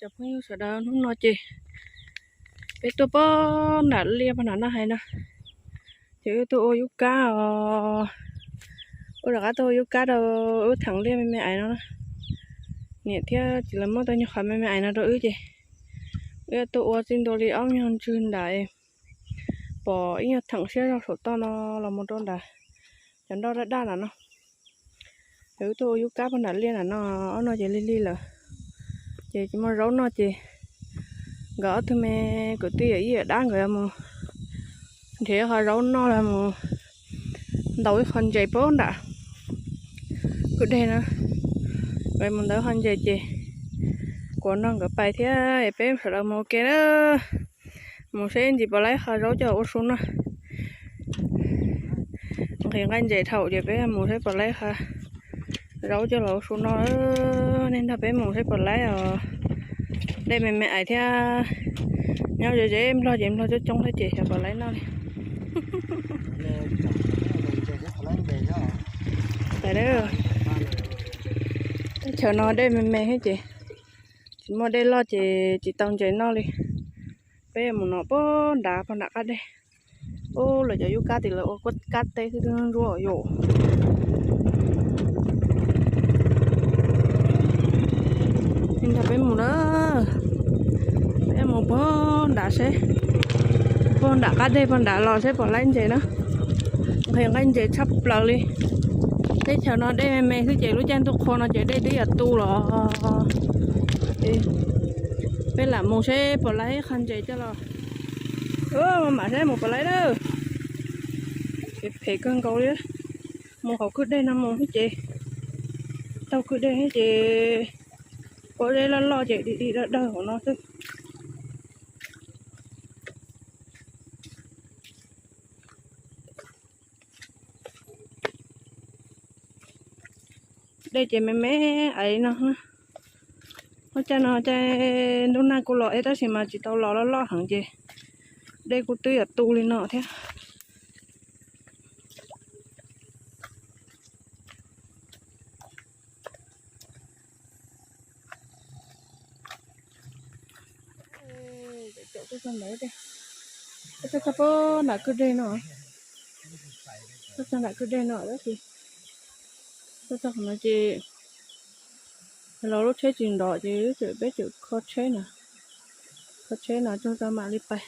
Cov phooj ywg sawv daws, hnub no ces peb tuaj pog nram liaj pog nram no hais no, ces wb tuaj ua yub kab os. Wb rov qab tuaj ua yub kab rau wb theem liaj me me ais no na. Niam thiab txiv lawv muab tau nyuag qhov me me ais no rau wb ces wb tuaj ua txij ntua li ob nyuag ntswg nram, pom ib nyuag theem siab zog saum toj no los mus rau nram cov nroj daj daj nram no. Ces wb tuaj ua yub kab pog nram liaj nram no, ob no ces lig lig lawm, ces tsis muaj zaub noj ces nkawd ob tug me kwv tij yawm yij yawm dab nkawd yuav mus nrhiav ib qho zaub noj los mus ntaus ib qho ntses pog nram kwj deg na. Nkawd mus ntaus ib qho ntses ces kuv nrog nkawd pais thiab es peb sawv daws mus ua ke na. Mus seb ntsis puas laib qho zaub coj los ua su noj. Nqhis nqaij ntses dhau ces peb mus seb puas laib qho zaub coj los ua su noj. Nej nrog peb mus seb puas laib os. Dej me me ais thiab, nyob ze ze nplog ces nplog coob coob thiab ces xyov puas laib noj li. Pais, teb chaws no dej me me thiab ces tsis muaj dej loj ces tsis tau ntses noj li. Peb yuav mus no pog nrad pog nram qab deg. Ub, lawv cov yub kab tim lawv ua kab teb xwb twb ntsuab yom. Nrog peb mus na, peb mus pog nrad seb, pog nram qab deg pog nrad los seb puas laib ntses na. Nqhis nqaij ntses tshaj plaws li. Teb chaws no dej me me xwb ces lub caij ntuj qhua no ces dej twb yuav tu los. Peb lam mus seb puas laib qho ntses coj los. Mam seb mus puas laib na. Phem phem kawg nkaus li. Mus hauv kwj deg no mus thiab ces, taug kwj deg thiab ces, pob zeb loj loj ces dim dim dawg dawg hauv no xwb. Dej ces me me ais no. Ua cas no ces ntuj nag kuj los ib tab sis mas tsis tau los loj loj heev ces dej kuj twb yuav tu li no thiab. Txog pog nram kwj deg no, txog nram kwj deg no tab sis, txog qhov no ces los lub tsheb tsis nrov ces peb tseem kho tsheb no, kho tsheb no txog tau mam li pais.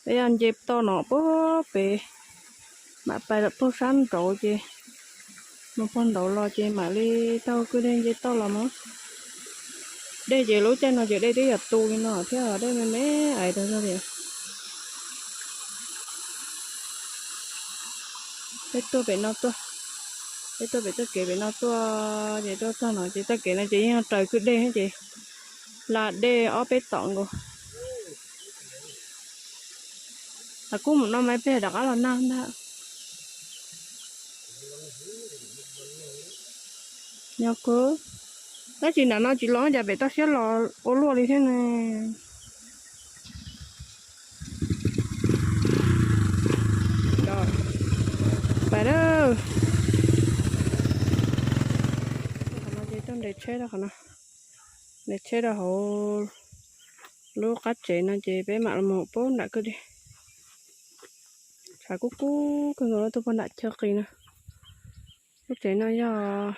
Peb yuav nce toj no pog pem, mam pais lawm pog sab nraud ces mus pog nraud los ces mam li taug kwj deg nce toj los mus. Dej ces lub caij no ces dej twb yuav tu li no thiab, dej me me ais rau zog li. Peb tuaj pem no tuaj, peb tuaj pem txoj kev pem no tuaj ces tuaj txog no ces txoj kev no ces yeej raws kwj deg ces hla dej ob peb tom nkaus. Kuj mus no mas peb rov qab los nag ntag. Nyob kawg, tab sis nram no tsis los cas pem toj siab los ua luaj li thiab ne. Pais, qhov no ces tuaj nres tsheb rau qhov no, nres tsheb rau hauv lub qab tsev no ces peb mam los mus pog nram kwj deg. Tshav kub kub kawg nkaus, tuaj pog nram chaw qis no. Lub tsev no yog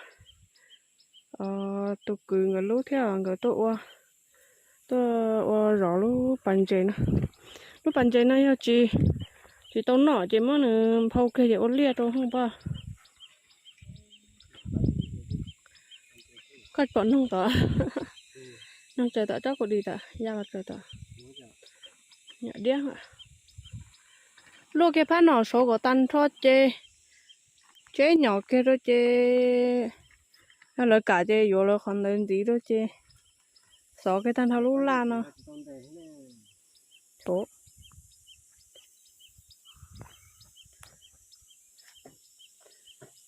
tus kwv nkawd lub thiab nkawd tuaj ua, tuaj ua zov lub pas ntses no. Lub pas ntses no yog tsis, tsis tau noj ces muab nws nphau kiag ces ua liaj rau hauv pab. Koj pom noog tod, noog tsaws tom tsob kuv dis tom ya los tsaws tom. Nyuam diab, luaj kiag phab no saud kom tag nrho ces, tseb nyom kiag rau ces, yog lawv kam ces yuav lawv qhov ntawd ntxiv rau ces xov kiag tag nrho lub laj no.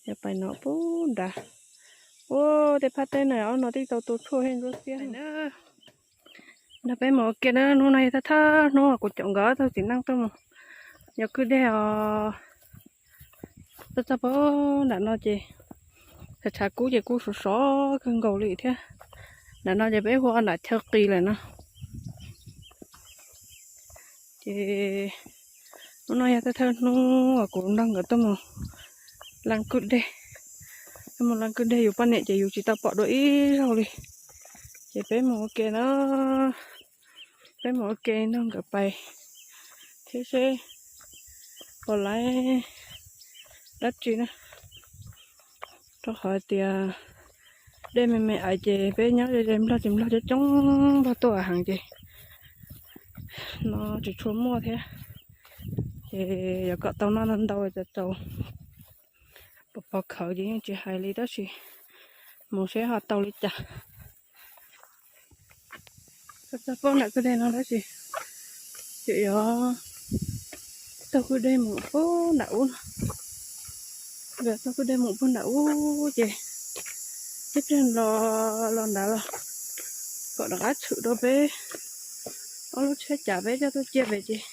Yog pais no pub nrad, ub, tej phab teb no ob no twb tau tu tshuaj thiab ntsuab xiab. Nrog peb mus ua ke na, hnub no yog thawj thawj hnub kuv caum nkawd tau txiv neej tuaj mus yos kwj deg os. Txog txog pem nram no ces tshav tshav kub ces kuj sov sov kawg nkaus li thiab. Nram no ces peb hu ua nram chaw qis lawm no. Ces hnub no yog thawj thawj hnub uas kuv nrog nkawd tuaj mus leej kwj deg. Tuaj mus leej kwj deg, yus poj niam ces yus tsis tau pom dua ib zaug li. Ces peb mus ua ke na, peb mus ua ke nrog nkawd pais thiab seb puas laib dab tsi na. Rau qhov tias dej me me ais ces peb nyob ze ze nplog ces nplog coob coob, nplog tuaj heev ces no tsis tshua muaj thiab. Ces yuav kom tau noj ntau ntau ces tau pov pov khawv ces yeej tsis hais li, tab sis mus seb ho tau li cas. Txog pem nram kwj deg no tab sis tseem yuav taug kwj deg mus pem nram ub no. Yuav taug kwj deg mus pem nram ub ces ib pliag los los nrad los kom rov qab tshwm rau peb ob lub tsheb cav peb coj tuaj ciaj pem ces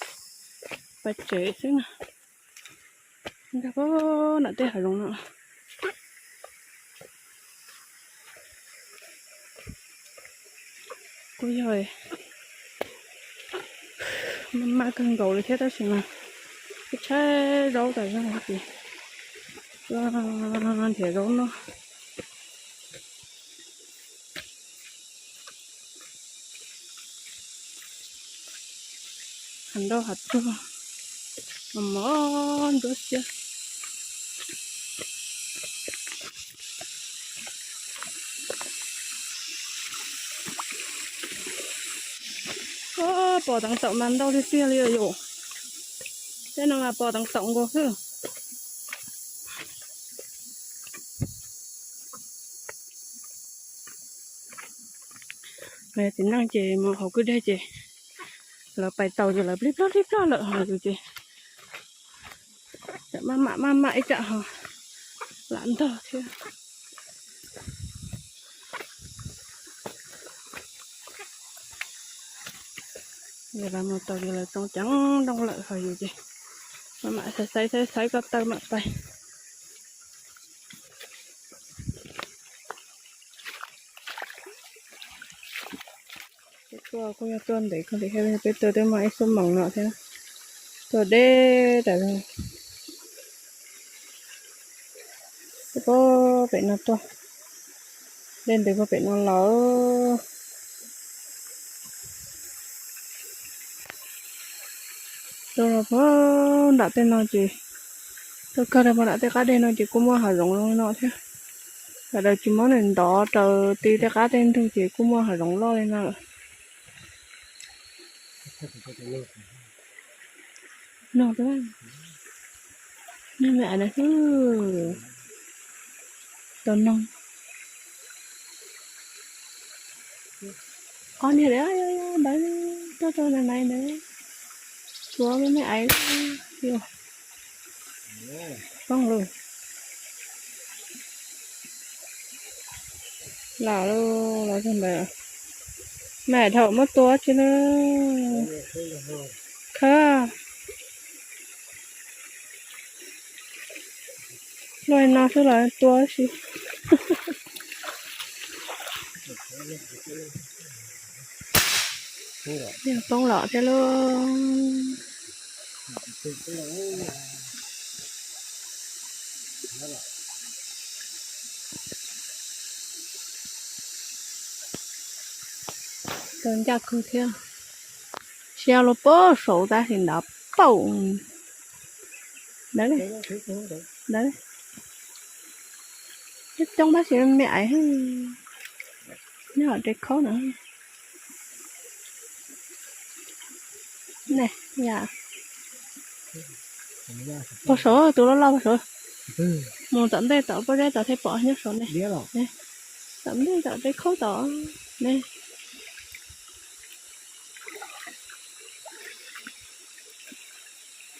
pais tsev xwb na. Nkag pem nram tej hav zoov no. Kuj yog maj maj kawg nkaus li thiab tab sis mas kuj tshaib zaub tas zog ces nrhiav zaub noj. Hav nroj hav tsuag, mos mos nruab siab. Pom teev taum mas ntau tiag tiag li yom. Tej no mas pom teev taum nkaus xwb. Txiv neej ces mus hauv kwj deg ces lawv pais tau ces lawv plij ploj plij ploj lawm ho yus ces maj mam maj mam ib tsam ho lam ntog thiab. Yog lawv mus tau ces lawv tsoo ceev nrooj lawm ho yus ces maj mam xaiv xaiv xaiv xaiv ko taw mam pais. Peb tuaj kuj yog tuaj ntev kawg li thiab, peb tuaj twb muaj ib xuab moos no thiab. Tuaj deb tas zog. Tuaj pem no tuaj, dej ntws puag pem no los. Tuaj los puag nram tej no ces, tuaj kawg rau puag nram tej qab deg no ces kuj muaj hav zoov zoo li no thiab. Sawv daws tsis muab nws ntov raws ti tej qab tej ntug ces kuj muaj hav zoov loj li no lawm. No, nej me ais na xwb tau noog. Ob niag ntawd tuaj rau nais nais ntawd, tshuav me me ais. Poob lawm. Los lawm los txog ntawd. Me ais thaum muab tua tsi na. Khawb. Luaj no xwb los tua si. Poob los thiab lauj. Tau ncaj kawg thiab. Siab luaj pab saud tab sis nrov paum. Ntawd, ntawd. Coob tab sis me ais nyob hauv tej khaub no. Ne, yam pog saud, tus loj loj pog saud. Mus tom ntej tom pob zeb tom thiaj pom nyob saud ne. Tom ntej tom tej khaub tom ne.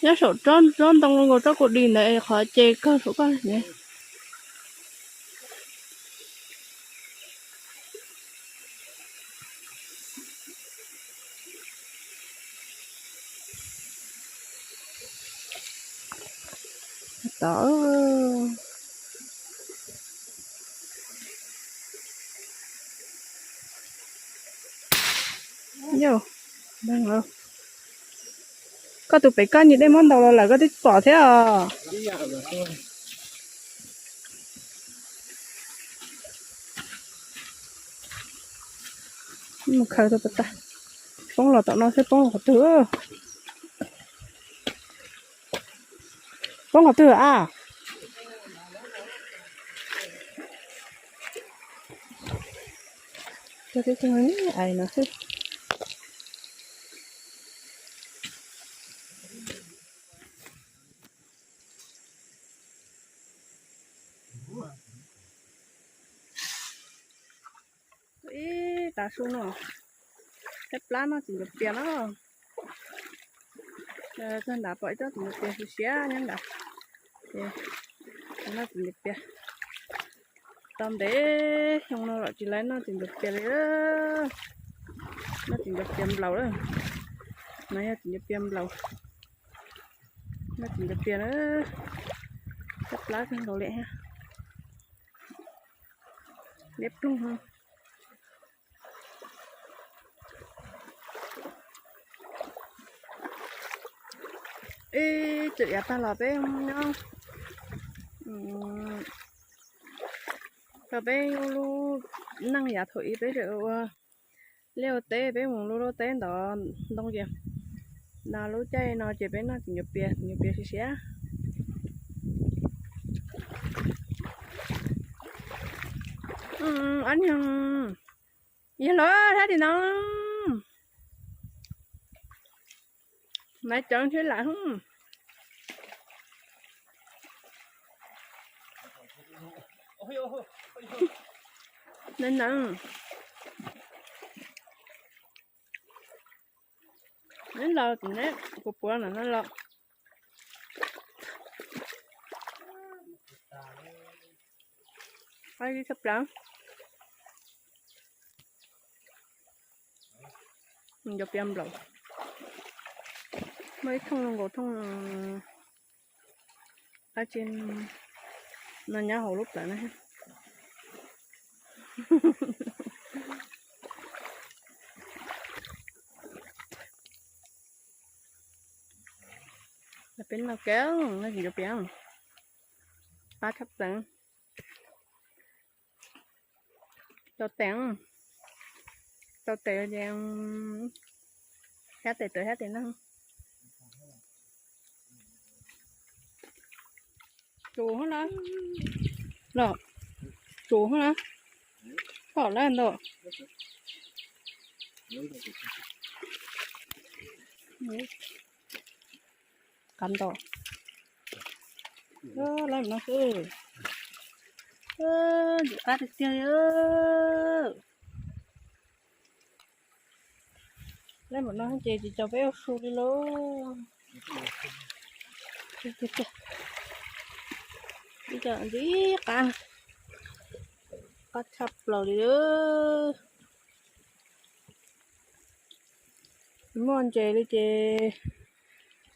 Nyob saum tsob ntoo nkaus tsob kuv di ntawd qhov ces kawg saum koj ne. tod. Yog, koj tus pem koj nyias dej muab ntaus los lawm koj twb pom thiab os. Mus khaws rau tas tas. Poob los tom no thiab, poob los qhov twg? Poob qhov twg a? Ais no xwb. Ib tav su no, tej plab noj txiv ncuav pias na. Txog nrad pom ib tsob txiv ncuav pias siav siav nyob nrad. Ces noj txiv ncuav pias. Tau ntev xyoo no los tsis laiv noj txiv ncuav pias li. Noj txiv ncuav pias nplaum lawm. No yog txiv ncuav pias nplaum. Noj txiv ncuav pias na. Tej plab kawg nkaus li thiab. Liab ploog. Ib txwm yav tag los peb nyob, thaum peb lub neej yav thaum ub peb tseem ua liaj ua teb, peb mus lub lub teb ntov ntoo ces, no lub caij no ces peb noj txiv ncuav pias, txiv ncuav pias siav siav. Ob niag, yog los thiab tim no, naiv cov ntshe lam na na. Neb los tim neb puas puav no no los. Ib tshaj plaws. Ncuav pias nplaum. Muaj ib thooj zoo nkaus thooj dab tsi no nyob hauv lub plawv na. Peb noj kev noj txiv ncuav pias, qab tshaj plaws. Tau tes, tau tes ces thiab tes tawm thiab tes no. Tsuas hab na, los tsuas hab na, pom lawm ntau. Qab ntau. Lawv no xwb, ntxim qab tiag tiag li. Lawv no ces tsis tau peb ua su li lauj. Ib co ntxim qab, qab tshaj plaws li. Tsis muaj ntses li ces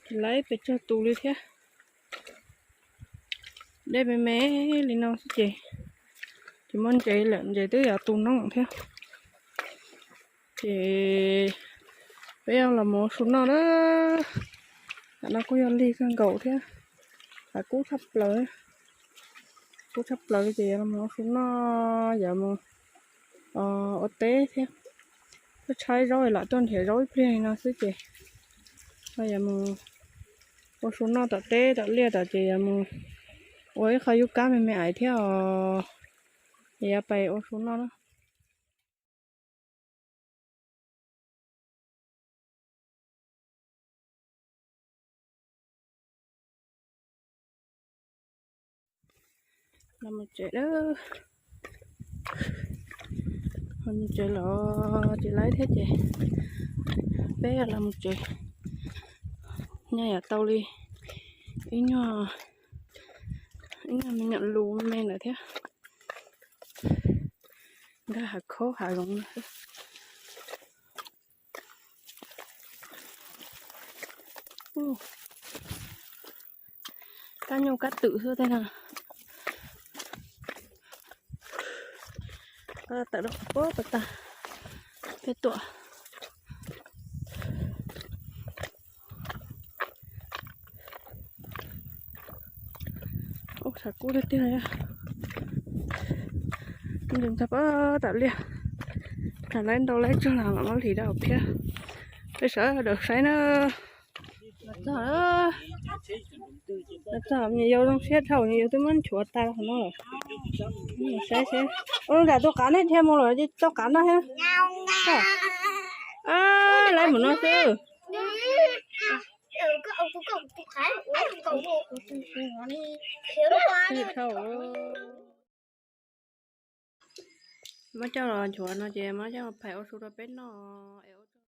tsis laib pes tsawg tus li thiab. Dej me me li no xwb ces tsis muaj ntses lawm, ntses twb yuav tu noob thiab. Ces peb yuav los mus ua su noj na. Tam no kuj yog lig kawg nkaus thiab, hav kub tshaj plaws, kub tshaj plaws ces yuav los mus ua su noj, yuav mus ua teb thiab. Tuaj tshaib zaub lam tuaj nrhiav zaub ib pliag li no xwb ces yuav mus ua su noj tom teb tom liaj tom ces yuav mus ua ib qho yub kab me me ais thiab os. Yuav pais ua su noj na. Los mus tsev, los mus tsev los tsis laib thiab ces peb los mus tsev. Nyaj yuav tau li ib nyuag, ib nyuag me nyuam lus me lawm thiab. Nkag hav khaub hav zoov no xwb. Kab nyuj kab twm xwb tej no. Tawm rau puag pas tas peb tuaj. Ub, tshav kub tiag tiag. Ntws ntog pab tam liaj. Tsam lawv ntau lawv tsuag los mam hliv rau hauv phiab. Peb sawv daws saib na. Los txog, los txog, nyias yau zoo siab dhau, nyias yau twb muab nchuav tas hauv no lawm. Saib seb, ua li cas tus qav nej dhia mus lawm ces tau qav no thiab. Lawv mus no xwb. Muab coj los nchuav no ces muab coj phais ua su rau peb noj es.